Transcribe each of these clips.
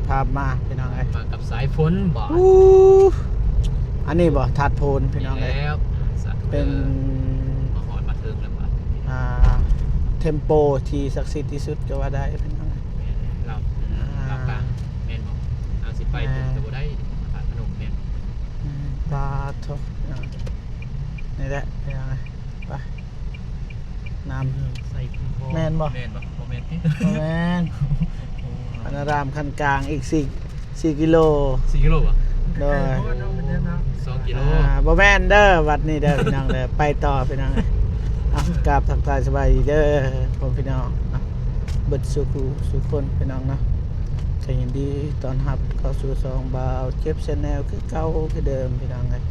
ພາມາພີ່ນ້ອງເອີຍ ມາກັບສາຍຝົນບໍ່ ອູ້ ອັນນີ້ບໍ່ ທາດໂພນພີ່ນ້ອງເອີຍ ແລ້ວ ສາທຸ ເປັນ ເດີ ມາຮອດມາເຖິງແລ້ວບັດ ອ່າ ເທັມໂປທີ່ສັກສິດທີ່ສຸດກໍວ່າໄດ້ພີ່ນ້ອງເອີຍ ແມ່ນແລ້ວ ອ່າ ລາວກາງ ແມ່ນບໍ່ ເຮົາຊິໄປພຸ້ນກໍບໍ່ໄດ້ ນະຄອນພະນົມແມ່ນ ອືມ ປາໂທ້ ພີ່ນ້ອງ ນີ້ແຫຼະພີ່ນ້ອງເອີຍ ໄປ ນ້ຳ ເອີ ໃສ່ ແມ່ນບໍ່ ແມ່ນບໍ່ ບໍ່ແມ່ນຕິ ບໍ່ແມ່ນ ໂອ້ ພານາຣາມຂັ້ນກາງອີກສີ່ ສີ່ກິໂລ ສີ່ກິໂລບໍ່ ໂດຍ ສອງກິໂລ ອ່າ ບໍ່ແມ່ນເດີ ວັດນີ້ເດີພີ່ນ້ອງເດີ ໄປຕໍ່ພີ່ນ້ອງເອີຍ ເອົາ ກາບທັກທາຍສະບາຍດີເດີ ພໍ່ພີ່ນ້ອງເນາະ ເບິດສູ່ຄູ່ສູ່ຄົນພີ່ນ້ອງເນາະ ກໍຍິນດີຕ້ອນຮັບເຂົ້າສູ່ຊ່ອງບ່າວເຈັບແຊນແນວຄືເກົ່າຄືເດີມພີ່ນ້ອງເອີຍ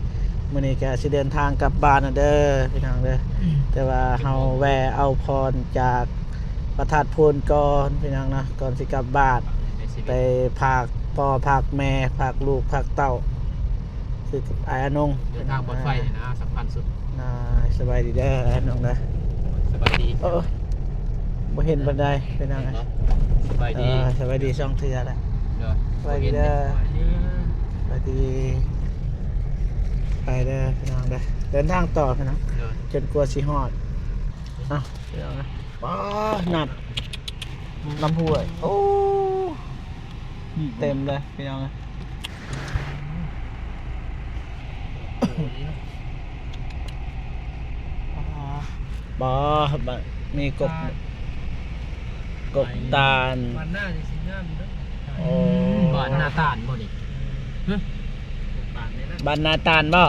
ມື້ນີ້ກໍຊິເດີນທາງກັບບ້ານແລ້ວເດີພີ່ນ້ອງເດີ ແຕ່ວ່າເຮົາແວ່ເອົາພອນຈາກ ພະທາດໂພນກ່ອນພີ່ນ້ອງເນາະ ກ່ອນຊິກັບບ້ານ ໄປຝາກພໍ່ຝາກແມ່ ຝາກລູກຝາກເຕົ້າ ຄືກັບອ້າຍອານົງ ເດີນທາງປອດໄພນະ ສຳຄັນສຸດ ນະ ສະບາຍດີເດີ ອ້າຍອານົງເດີ ສະບາຍດີ ເອີ ບໍ່ເຫັນປານໃດພີ່ນ້ອງ ເຫັນບໍ່ ສະບາຍດີ ເອີ ສະບາຍດີສອງເທື່ອແລ້ວ ເດີ ສະບາຍດີເດີ ສະບາຍດີ ສະບາຍດີ ໄປເດີພີ່ນ້ອງເດີ ເດີນທາງຕໍ່ພີ່ນ້ອງ ເດີ ຈົນກວ່າຊິຮອດ ອ່ະ ພີ່ນ້ອງເອີຍ ປ້າ ນ້ຳ ນ້ຳຫ້ວຍ ໂອ້ ເຕັມເລີຍພີ່ນ້ອງເອີຍ ປ້າ ບ້ານ ມີກົກ ກົກຕານ ບ້ານໜ້າຊິງາມເດີ ໂອ້ ບ້ານໜ້າຕານບໍ່ນີ້ ຮະ ບ້ານໜ້າຕານບໍ່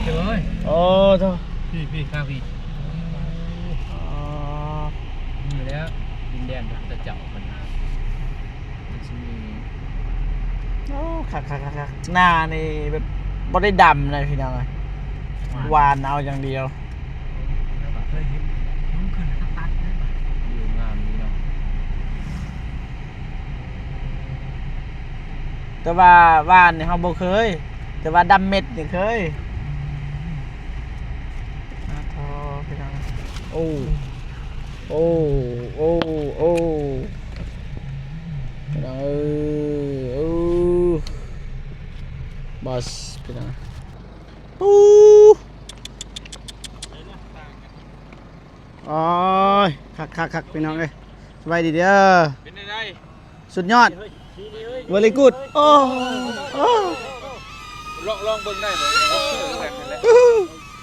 ໂອ້ຍ ໂອ້ໂທ້ ພີ້ໆ ຂ້າງພີ້ ອໍ ນີ້ແຫຼະ ດິນແດນພະພຸດທະເຈົ້າເພິ່ນ ມັນຊິມີ ໂອ້ ຄັກໆໆໆ ໜ້ານີ້ແບບບໍ່ໄດ້ດຳເລີຍພີ່ນ້ອງເອີຍ ຫວ່ານເອົາຢ່າງດຽວ ເຄີຍເຫັນ ລົງຂຶ້ນແລ້ວກໍຕັດເລີຍ ວິວງາມດີເນາະ ແຕ່ວ່າຫວ່ານນີ້ເຮົາບໍ່ເຄີຍ ແຕ່ວ່າດຳເມັດນີ້ເຄີຍ ອືມ ໂອ້ ໂອ້ ໂອ້ ໂອ້ ພີ່ນ້ອງເອີຍ ໂອ້ ບອສ ພີ່ນ້ອງ ປູ້ ໂອ້ຍ ຄັກໆໆ ພີ່ນ້ອງເອີຍ ສະບາຍດີເດີ ເປັນຈັ່ງໃດ? ສຸດຍອດ very good ໂອ້ ໂອ້ ລອງ ລອງເບິ່ງໄດ້ບໍ່?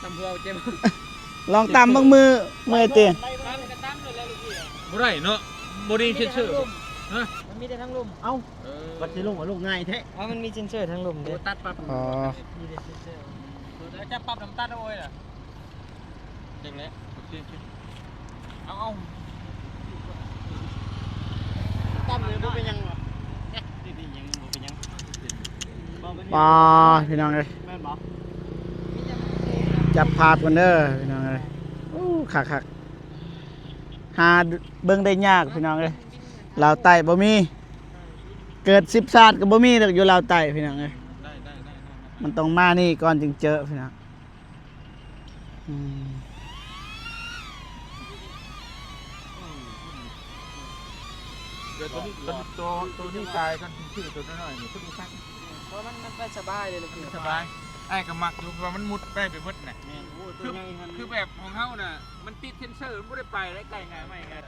ຕຳເພື່ອເຈັບ ລອງຕຳເບິ່ງ ມື ເມື່ອຍຕິ ບໍ່ໄດ້ເນາະ ບໍ່ໄດ້ເຊັນເຊີ ຮະ ມັນມີແຕ່ທາງລຸ່ມ ເອົ້າ ບັດຊິລົງວ່າລົງງ່າຍແທ້ ເອົ້າ ມັນມີເຊັນເຊີທາງລຸ່ມເດ້ ຕັດປັບ ອໍ ມີແຕ່ເຊັນເຊີ ແລ້ວຈະປັບນ້ຳຕັດເອົາໂອ້ຍລະ ຈັ່ງແຫຼະ ໂອເຄ ໂອເຄ ເອົາ ເອົາ ຕຳເລີຍ ບໍ່ເປັນຫຍັງຫວະ ບໍ່ເປັນຫຍັງ ບໍ່ເປັນຫຍັງ ປ້າ ພີ່ນ້ອງເອີຍ ແມ່ນບໍ່? ຈັບພາບກ່ອນເດີ ພີ່ນ້ອງເອີຍ ໂອ້ ຄັກໆ ຫາເບິ່ງໄດ້ຍາກ ພີ່ນ້ອງເອີຍ ລາວໃຕ້ບໍ່ມີ ເກີດສິບຊາດກໍບໍ່ມີດອກ ຢູ່ລາວໃຕ້ ພີ່ນ້ອງເອີຍ ໄດ້ ໄດ້ ໄດ້ ໄດ້ ມັນຕ້ອງມານີ້ກ່ອນຈຶ່ງເຈີ ພີ່ນ້ອງ ອືມ ດຽວໂຕນີ້ ໂຕ ໂຕນີ້ຕາຍກ່ອນ ຊື້ໂຕນ້ອຍໆນີ້ ເພາະມັນ ມັນໄປສະບາຍເດ້ ມັນສະບາຍ ອ້າຍກໍມັກຢູ່ ເພາະວ່າມັນມຸດໄດ້ໄປເບິດນະ ແມ່ນ ໂອ້ ໂຕໃຫຍ່ຫັ້ນ ຄືແບບຂອງເຮົານະ ມັນຕິດເຊັນເຊີ ມັນບໍ່ໄດ້ໄປໄດ້ໄກງ່າຍ ໄປງ່າຍ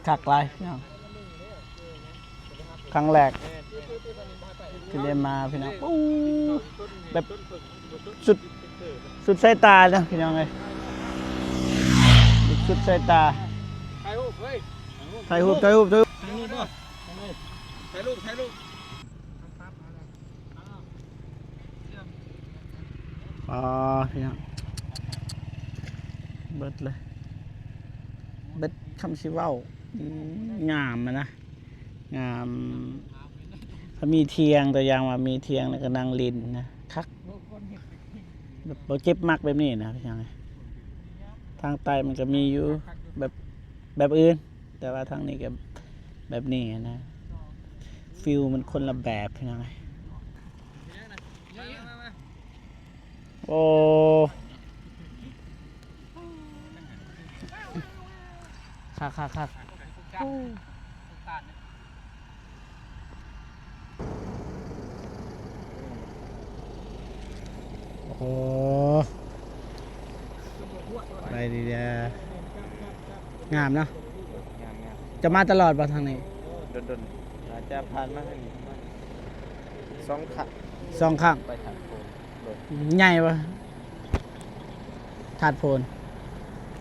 ຄັກຫຼາຍພີ່ນ້ອງ ຄັ້ງແລກທີ່ໄດ້ມາພີ່ນ້ອງ ໂອ້ ແບບສຸດ ສຸດສາຍຕາເນາະພີ່ນ້ອງເອີຍ ສຸດສາຍຕາ ຖ່າຍຮູບ ຖ່າຍຮູບ ຖ່າຍຮູບ ຖ່າຍຮູບ ຖ່າຍຮູບ ຖ່າຍຮູບ ອໍ ພີ່ນ້ອງ ເບິດເລີຍ ເບິດຄຳຊິເວົ້າ ອືມ ງາມຫັ້ນນະ ງາມ ຖ້າມີທ່ຽງ ຕົວຢ່າງວ່າມີທ່ຽງ ແລ້ວກໍນັ່ງຫຼິ້ນນະ ຄັກ ແບບບໍ່ເຈັບມັກແບບນີ້ນະ ພີ່ນ້ອງ ທາງໃຕ້ມັນກໍມີຢູ່ ແບບ ແບບອື່ນ ແຕ່ວ່າທາງນີ້ກໍແບບນີ້ນະ ຟີລມັນຄົນລະແບບ ພີ່ນ້ອງ ໂອ້ ຄັກໆໆ ໂອ້ ໂອ້ ໂອ້ ໄປດີເດີ ງາມເນາະ. ງາມໆ ຈະມາຕະຫຼອດບໍ່ທາງນີ້? ດົນໆ ອາດຈະຜ່ານມາທາງນີ້ປະມານສອງຄັ້ງ ສອງຄັ້ງ ໄປທາງໂພນ. ໂດຍ. ໃຫຍ່ບໍ່ ທາດໂພນ?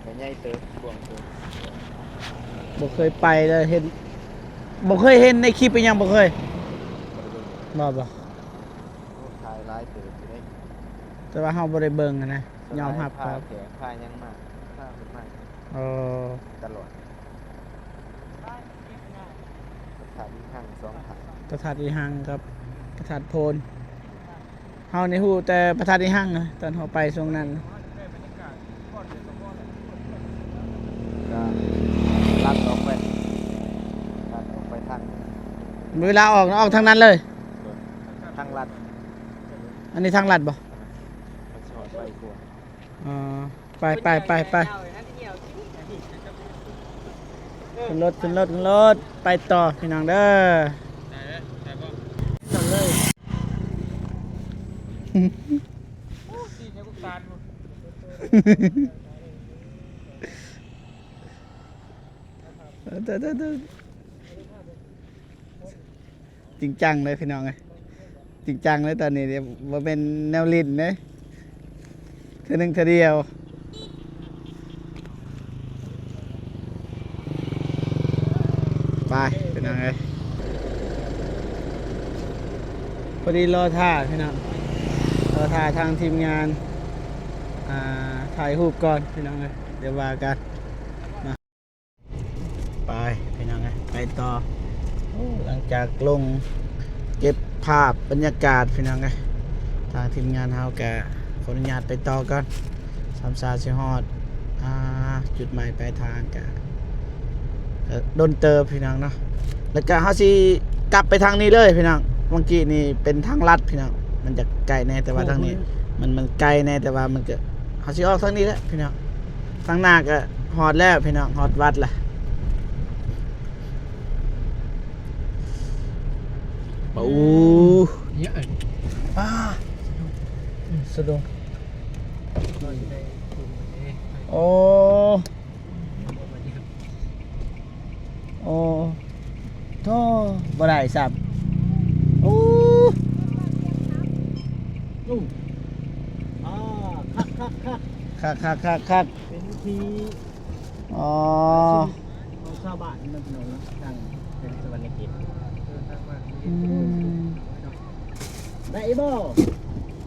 ກໍໃຫຍ່ເຕີບ ກວ້າງເຕີບ. ບໍ່ເຄີຍໄປເລີຍ ເຫັນ ບໍ່ເຄີຍເຫັນໃນຄລິບອີຫຍັງ ບໍ່ເຄີຍ ບໍ່ໄດ້ເບິ່ງ ບໍ່ ບໍ່. ໂອ້ ຖ່າຍຫຼາຍເຕີບຢູ່ເດ້ ແຕ່ວ່າເຮົາບໍ່ໄດ້ເບິ່ງຫັ້ນນະ. ຍອມຮັບ ພາແຂກພາຫຍັງມາ ພາເພິ່ນມາ ເອີ ຕະຫຼອດ. ພະທາດອີຮັງສອງພະ ພະທາດອີຮັງກັບພະທາດໂພນ. ເຮົານີ້ຮູ້ແຕ່ພະທາດອີຮັງນະ ຕອນເຮົາໄປຊ່ວງນັ້ນ ກໍລັດອອກໄປ ລັດອອກໄປທາງ ເວລາອອກ ອອກທາງນັ້ນເລີຍ ທາງລັດ. ອັນນີ້ທາງລັດບໍ່? ມັນຊິຮອດໄວກວ່າ. ອໍ ໄປ ໄປ ໄປ ໄປ ຂຶ້ນລົດ ຂຶ້ນລົດ ຂຶ້ນລົດ ໄປຕໍ່ພີ່ນ້ອງເດີ. ເດີໆໆ ຈິງຈັງເລີຍພີ່ນ້ອງເອີຍ ຈິງຈັງເລີຍຕອນນີ້ ບໍ່ແມ່ນແນວຫຼິ້ນເດ້ ເທື່ອໜຶ່ງເທື່ອດຽວ. ໄປພີ່ນ້ອງເອີຍ ພໍດີລໍຖ້າພີ່ນ້ອງ ລໍຖ້າທາງທີມງານ ອ່າ ຖ່າຍຮູບກ່ອນພີ່ນ້ອງເອີຍ ດຽວວ່າກັນ. ໄປພີ່ນ້ອງເອີຍ ໄປຕໍ່. ໂອ້ ຫຼັງຈາກລົງເກັບພາບບັນຍາກາດພີ່ນ້ອງເອີຍ ທາງທີມງານເຮົາກະຂໍອະນຸຍາດໄປຕໍ່ກ່ອນ ສາມສາຊິຮອດ ອ່າ ຈຸດໝາຍປາຍທາງກະ ກະດົນເຕີບພີ່ນ້ອງເນາະ. ແລ້ວກະເຮົາຊິກັບໄປທາງນີ້ເລີຍພີ່ນ້ອງ ເມື່ອກີ້ນີ້ເປັນທາງລັດພີ່ນ້ອງ ມັນຈະໄກແດ່ ແຕ່ວ່າທາງນີ້ມັນ ມັນໄກແດ່ ແຕ່ວ່າມັນກະ ເຮົາຊິອອກທາງນີ້ແຫຼະພີ່ນ້ອງ ທາງໜ້າກໍຮອດແລ້ວພີ່ນ້ອງ ຮອດວັດລະ. ໂອ້ ປາ ສະດຸ້ງ ໂອ້ ໂອ້ ໂທ້ ບໍ່ໄດ້ຊ້ຳ. ໂອ້ ໂອ້ ອ່າ ຄັກໆໆ ຄັກໆໆໆ ເປັນທີ່ ອໍ ຂອງຊາວບ້ານນັ້ນເນາະ ທາງເປັນສະຫວັນນະເຂດ ອືມ ໄດ້ບໍ່?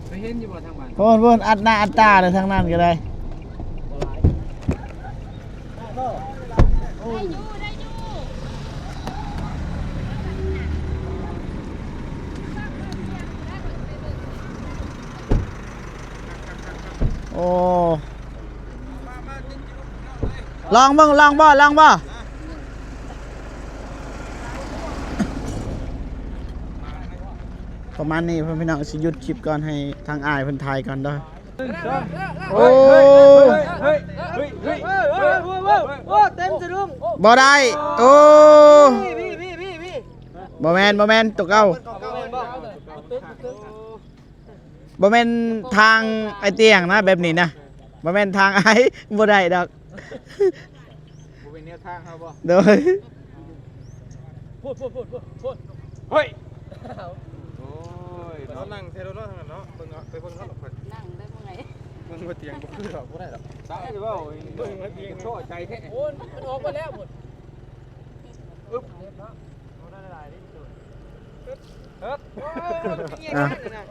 ເຄີຍເຫັນຢູ່ບໍ່ທາງບ້ານ? ໂພນໆ ອັດໜ້າອັດຕາເລີຍ ທາງນັ້ນກໍໄດ້. ໂອ້ ລອງເບິ່ງ ລອງບໍ່ ລອງບໍ່? ປະມານນີ້ ພໍ່ແມ່ພີ່ນ້ອງ ຊິຢຸດຄລິບກ່ອນ ໃຫ້ທາງອ້າຍເພິ່ນຖ່າຍກ່ອນເດີ. ໂອ້ ເຕັມສະດຸ້ງ ບໍ່ໄດ້. ໂອ້ ບໍ່ແມ່ນ ບໍ່ແມ່ນ ຕົວເກົ່າ ບໍ່ແມ່ນທາງອ້າຍຕຽງນະ ແບບນີ້ນະ ບໍ່ແມ່ນທາງອ້າຍ ບໍ່ໄດ້ດອກ. ບໍ່ແມ່ນແນວທາງເຮົາບໍ່? ໂດຍ ພຸ້ນໆໆໆ ເຮີ້ຍ ໂອ້ຍ ເຮົານັ່ງໃສ່ລົດເນາະ ທາງນັ້ນເນາະ ເບິ່ງເອົາ ໄປເບິ່ງເອົາ ນັ່ງໄດ້ເມື່ອຍ ເບິ່ງວ່າຕຽງບໍ່ຄືດອກ ບໍ່ໄດ້ດອກ ຕາຍແລ້ວ ເບິ່ງວ່າຕຽງທໍ້ໃຈແທ້ ໂອ້ຍ ມັນອອກມາແລ້ວພຸ້ນ ອຶບ ເຮີ້ຍ ໂ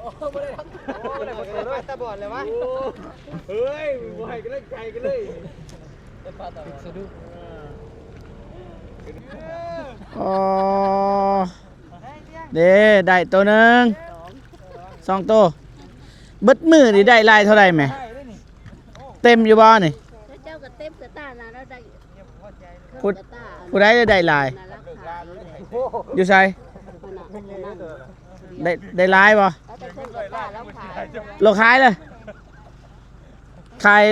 ອ້ຍ ບໍ່ໄດ້ດອກ ໂອ້ຍ ຕາບອດແລ້ວວະ ເຮີ້ຍ ບໍ່ໃຫ້ກຳລັງໃຈກັນເລີຍ. ສະດຸ້ງ ອໍ ເດ້ ໄດ້ໂຕໜຶ່ງ ສອງໂຕ. ເບິດມື້ນີ້ໄດ້ຫຼາຍເທົ່າໃດແມ່? ເຕັມຢູ່ບໍ່ນີ້? ເຈົ້າກໍເຕັມກະຕ່ານະ ລະໄດ້ ຜູ້ ຜູ້ໃດໄດ້ຫຼາຍ? ຢູ່ໃສ? ໄດ້ ໄດ້ຫຼາຍບໍ່? ລາວຂາຍເລີຍ ຂາຍ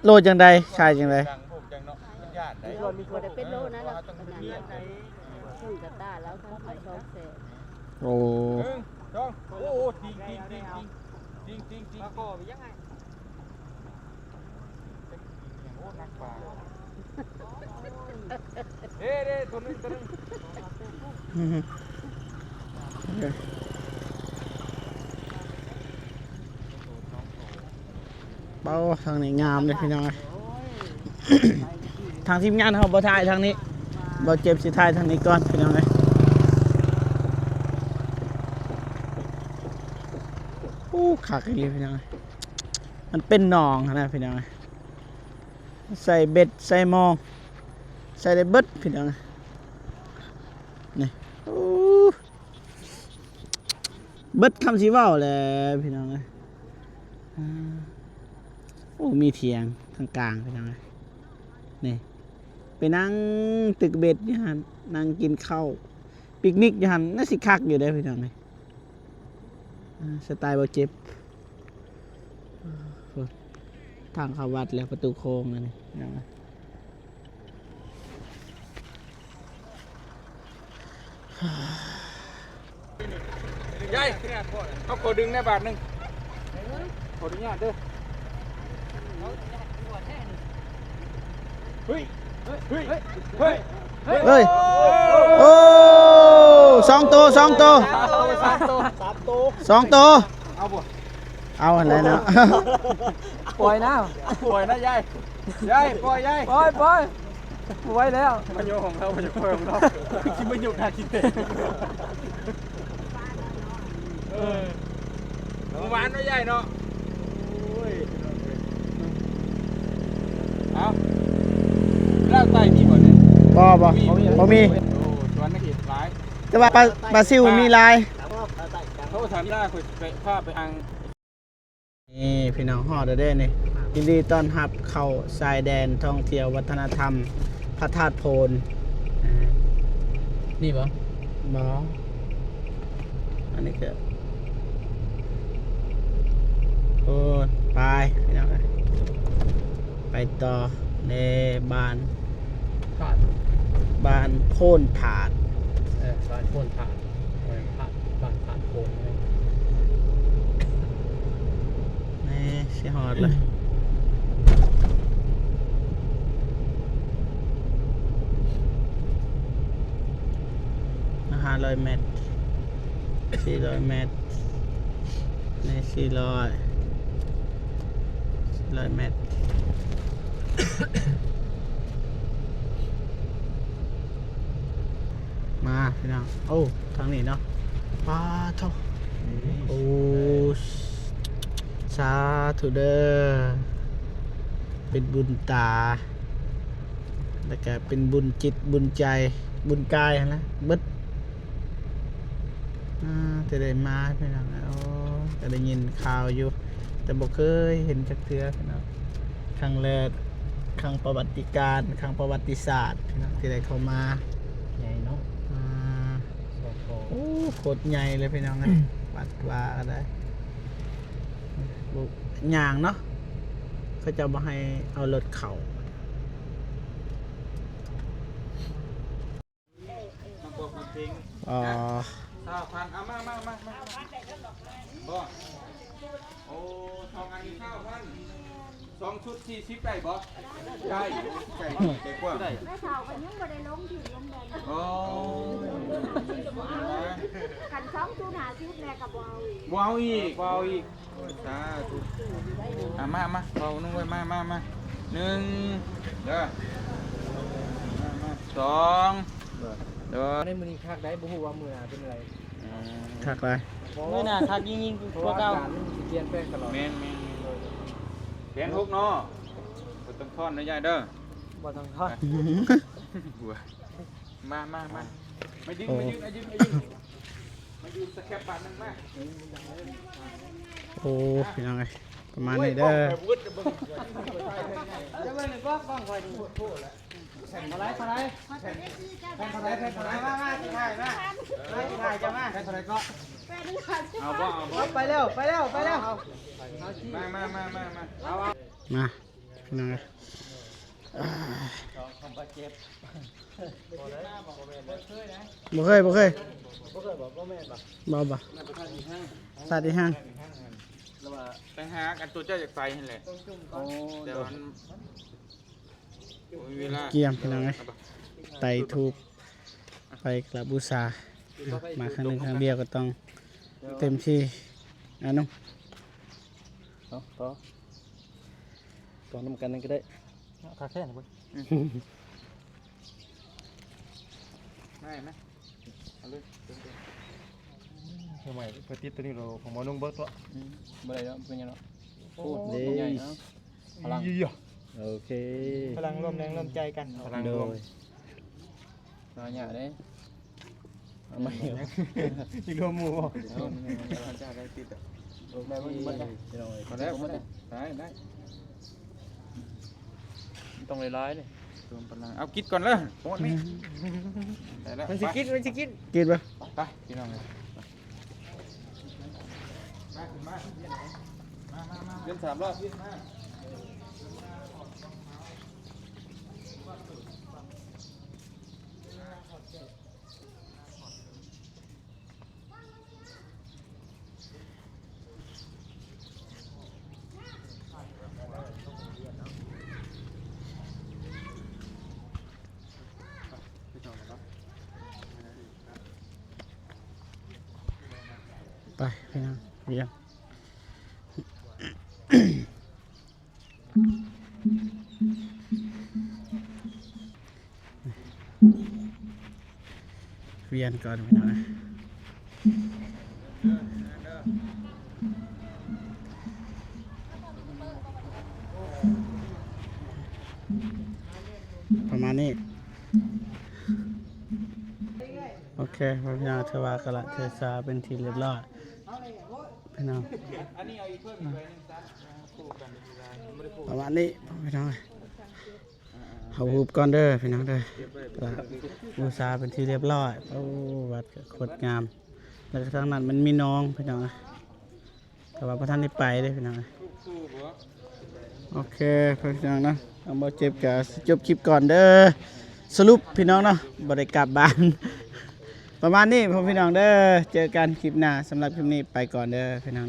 ໂລຈັ່ງໃດ ຂາຍຈັ່ງໃດ? ບໍ່ໄດ້ເປັນໂລນະ ລະຂະໜາດນັ້ນ ເພິ່ນກະຕາລາວຂາຍສອງແສນ. ໂອ້ ໜຶ່ງ ສອງ ໂອ້ ໂອ້ ຕິງ ຕິງ ຕິງ ຕິງ ຕິງ ຕິງ ຕິງ ມາຂໍໄປຍັງໄງ? ໂອ້ ໜັກກວ່າ ເດ້ ເດ້ ໂຕໜຶ່ງ ໂຕໜຶ່ງ ອືຮຶ ເປົ້າ ທາງນີ້ງາມເດ້ພີ່ນ້ອງເອີຍ. ທາງທີມງານເຮົາບໍ່ຖ່າຍທາງນີ້ ບໍ່ເຈັບ ຊິຖ່າຍທາງນີ້ກ່ອນພີ່ນ້ອງເອີຍ. ໂອ້ ຄັກອີ່ຫຼີພີ່ນ້ອງເອີຍ ມັນເປັນໜອງຫັ້ນນະພີ່ນ້ອງເອີຍ. ໃສ່ເບັດ ໃສ່ມອງ ໃສ່ໄດ້ເບິດພີ່ນ້ອງ ນີ້ ໂອ້ ເບິດຄຳຊິເວົ້າແຫຼະພີ່ນ້ອງເອີຍ. ໂອ້ ມີຖຽງທາງກາງພີ່ນ້ອງເອີຍ ນີ້ ໄປນັ່ງຕຶກເບັດຢູ່ຫັ້ນ ນັ່ງກິນເຂົ້າ ປິກນິກຢູ່ຫັ້ນ ໜ້າຊິຄັກຢູ່ເດ້ພີ່ນ້ອງເອີຍ. ອ່າ ສະໄຕລ໌ບໍ່ເຈັບ ທາງເຂົ້າວັດແລ້ວ ປະຕູໂຄ້ງອັນນີ້ ຍາຍ ເຮົາຂໍດຶງແດ່ບາດໜຶ່ງ ຂໍອະນຸຍາດເດີ. ເຮີ້ຍ ເຮີ້ຍ ເຮີ້ຍ ເຮີ້ຍ ເຮີ້ຍ ໂອ້ ສອງໂຕ ສອງໂຕ ສາມໂຕ ສາມໂຕ ສອງໂຕ ເອົາບໍ່? ເອົາຫັ້ນແຫຼະເນາະ ປ່ອຍນະ ປ່ອຍນະຍາຍ ຍາຍ ປ່ອຍຍາຍ ປ່ອຍ ປ່ອຍ ບໍ່ໄຫວແລ້ວ ມາໂຍກຂອງເຮົາ ມາໂຍກຂອງເຮົາ ຊິມາໂຍກໜ້າຂີ້ແຕກ. ເອີ ເມື່ອວານເນາະຍາຍເນາະ ໂອ້ຍ ເອົາ ແລ້ວໄຕ້ມີບໍ່ນີ້? ບໍ່ ບໍ່ ບໍ່ມີ ບໍ່ມີ ໂອ້ ສວນນາເຂດຫຼາຍ ແຕ່ວ່າປາ ປາຊິວມີຫຼາຍ ໂທຖາມໄດ້ ຂ້ອຍຊິໄປ ພາໄປອ່າງ. ນີ້ພີ່ນ້ອງ ຮອດແລ້ວເດ້ນີ້ ຍິນດີຕ້ອນຮັບເຂົ້າຊາຍແດນທ່ອງທ່ຽວວັດທະນະທຳພະທາດໂພນ. ອ່າ ນີ້ບໍ່? ບໍ່ ອັນນີ້ກະ ໂອ້ ໄປພີ່ນ້ອງເອີຍ ໄປຕໍ່ເດ້ ບ້ານ ບ້ານໂພນຜາດ ເອີ ບ້ານໂພນຜາດ ເອີ ບ້ານຜາດໂພນ ນີ້ຊິຮອດແລ້ວ ຫ້າຮ້ອຍແມັດ ສີ່ຮ້ອຍແມັດ ນີ້ສີ່ຮ້ອຍ ສີ່ຮ້ອຍແມັດ ມາພີ່ນ້ອງ ໂອ້ ທາງນີ້ເນາະ ປາໂທ້ ໂອ້ ສາທຸເດີ ເປັນບຸນຕາ ແລ້ວກະເປັນບຸນຈິດບຸນໃຈ ບຸນກາຍຫັ້ນນະ ເບິດ ອ່າ ແຕ່ໄດ້ມາພີ່ນ້ອງ ໂອ້ ກະໄດ້ຍິນຂ່າວຢູ່ ແຕ່ບໍ່ເຄີຍເຫັນຈັກເທື່ອພີ່ນ້ອງ ຄັ້ງແລກ ຄັ້ງປະຫວັດຕິການ ຄັ້ງປະຫວັດຕິສາດພີ່ນ້ອງ ທີ່ໄດ້ເຂົ້າມາ ໃຫຍ່ເນາະ ອ່າ ໂອ້ ໂຄດໃຫຍ່ເລີຍພີ່ນ້ອງເອີຍ ວັດວາກະໄດ້ ຍ່າງເນາະ ເຂົາເຈົ້າບໍ່ໃຫ້ເອົາລົດເຂົ້າ. ມາບອກມາເພງ ອໍ ຊາວພັນ ເອົາມາ ມາ ມາ ມາ ບໍ່ ໂອ້ ສອງອັນນີ້ຊາວພັນ ສອງຊຸດສີ່ສິບໄດ້ບໍ່? ໄດ້ ໃສ່ ໃສ່ກວ້າງ ແມ່ເຖົ້າກໍຍັງບໍ່ໄດ້ລົງທີ່ລົງແດນ ອໍ ຄັນສອງຊຸດຫ້າສິບແລ້ວກໍບໍ່ເອົາອີກ ບໍ່ເອົາອີກ ບໍ່ເອົາອີກ. ໂອ້ຍ ສາທຸ ອ່ະ ມາ ມາ ເວົ້າໜຶ່ງເວີຍ ມາ ມາ ມາ ໜຶ່ງ ເດີ ມາ ມາ ສອງ ເດີ ໃນມື້ນີ້ຄັກໄດ໋ ບໍ່ຮູ້ວ່າມື້ໜ້າເປັນໃດ ອືມ ຄັກຫຼາຍ ມື້ໜ້າຄັກຍິ່ງໆກວ່າເກົ່າ ອາກາດມັນຊິປ່ຽນແປງຕະຫຼອດ ແມ່ນໆໆ ແດນຫົກເນາະ ບໍ່ຕ້ອງທ້ອນເດີຍາຍເດີ ບໍ່ຕ້ອງທ້ອນ ມາ ມາ ມາ ມາຢືນ ມາຢືນ ມາຢືນ ມາຢືນ ມາຢືນສະແຄບບາດໜຶ່ງມາ ໂອ້ ພີ່ນ້ອງເອີຍ ປະມານນີ້ເດີ ເທົ່າໃດ ເທົ່າໃດ ເທົ່າໃດ ມາ ມາ ຊິຖ່າຍ ມາ ມາ ຊິຖ່າຍ ເຈົ້າມາ ເທົ່າໃດເກາະ ເອົາບໍ່ ເອົາບໍ່ ໄປແລ້ວ ໄປແລ້ວ ໄປແລ້ວ ມາ ມາ ມາ ມາ ເອົາ ມາ ພີ່ນ້ອງເອີຍ ສອງຄຳບາດເຈັບ ບໍ່ເຄີຍ ບໍ່ເຄີຍ ບໍ່ເຄີຍບໍ່? ບໍ່ແມ່ນບໍ່? ບໍ່ ບໍ່ ສາດອີ່ຫ້າງ ແລ້ວວ່າໄປຫາອັນຕົວເຈົ້າຢາກໄປຫັ້ນແຫຼະ ໂອ້ ແຕ່ວ່າມັນ ກຽມພີ່ນ້ອງເອີຍ ໄຕ້ທູບໄປກາບບູຊາ ມາຄັ້ງໜຶ່ງຄັ້ງດຽວກໍຕ້ອງເຕັມທີ່. ອານຸ ເອົາຕໍ່ ຕໍ່ນຳກັນນັ້ນກໍໄດ້ ເນາະ ຄາແຂ້ງເບິ່ງ ໄດ້ໄໝ? ເອົາເລີຍ ເອົາໃໝ່ ເພິ່ນຕິດໂຕນີ້ໂລ ຂອງໝໍນຸ່ງເບິ່ງຕົວະ ອືມ ບໍ່ໄດ້ດອກ ເປັນຫຍັງດອກ ໂອ້ ໂອ້ ໂດຍ ໃຫຍ່ເນາະ ພະລັງ ເອີ ໂອເຄ ພະລັງລວມແຮງລວມໃຈກັນ ພະລັງລວມ ໂດຍ ເອົາຫຍັງເດ້ ເອົາໃໝ່ ຊິລວມໝູ່ບໍ່? ເອົາ ເອົາຈາກໄດ້ຕິດ ໄດ້ບໍ່? ບໍ່ໄດ້ ໄດ້ ໄດ້ ຕ້ອງຫຼາຍໆເດ້ ລວມພະລັງ ເອົາກິດກ່ອນເລີຍ ໂອ້ຍ ໄດ້ແລ້ວ ມັນຊິກິດ ມັນຊິກິດ ກິດບໍ່? ໄປ ພີ່ນ້ອງເອີຍ ມາ ຂຶ້ນມາ ມາ ມາ ມາ ວຽນສາມຮອບ ວຽນມາ. ໄປ ພີ່ນ້ອງ ວຽນ ວຽນກ່ອນພີ່ນ້ອງ ປະມານນີ້ ໂອເຄ ພໍ່ແມ່ພີ່ນ້ອງ ຖືວ່າກາລະເທສາເປັນທີ່ລຽບລ້ອຍ ພີ່ນ້ອງ ປະມານນີ້ ພໍ່ແມ່ພີ່ນ້ອງ ເຮົາຮູບກ່ອນເດີພີ່ນ້ອງເດີ ກາລະບູຊາເປັນທີ່ລຽບລ້ອຍ ໂອ້ ວັດກໍໂຄດງາມ ແລ້ວກໍທາງນັ້ນມັນມີໜອງພີ່ນ້ອງ ແຕ່ວ່າບໍ່ທັນໄດ້ໄປເດ້ພີ່ນ້ອງ ໂອເຄ ພີ່ນ້ອງເນາະ ທາງບໍ່ເຈັບກໍຊິຈົບຄລິບກ່ອນເດີ ສະຫຼຸບພີ່ນ້ອງເນາະ ບໍ່ໄດ້ກັບບ້ານ ປະມານນີ້ພໍ່ແມ່ພີ່ນ້ອງເດີ ເຈີກັນຄລິບໜ້າ ສຳລັບຄລິບນີ້ໄປກ່ອນເດີພີ່ນ້ອງ.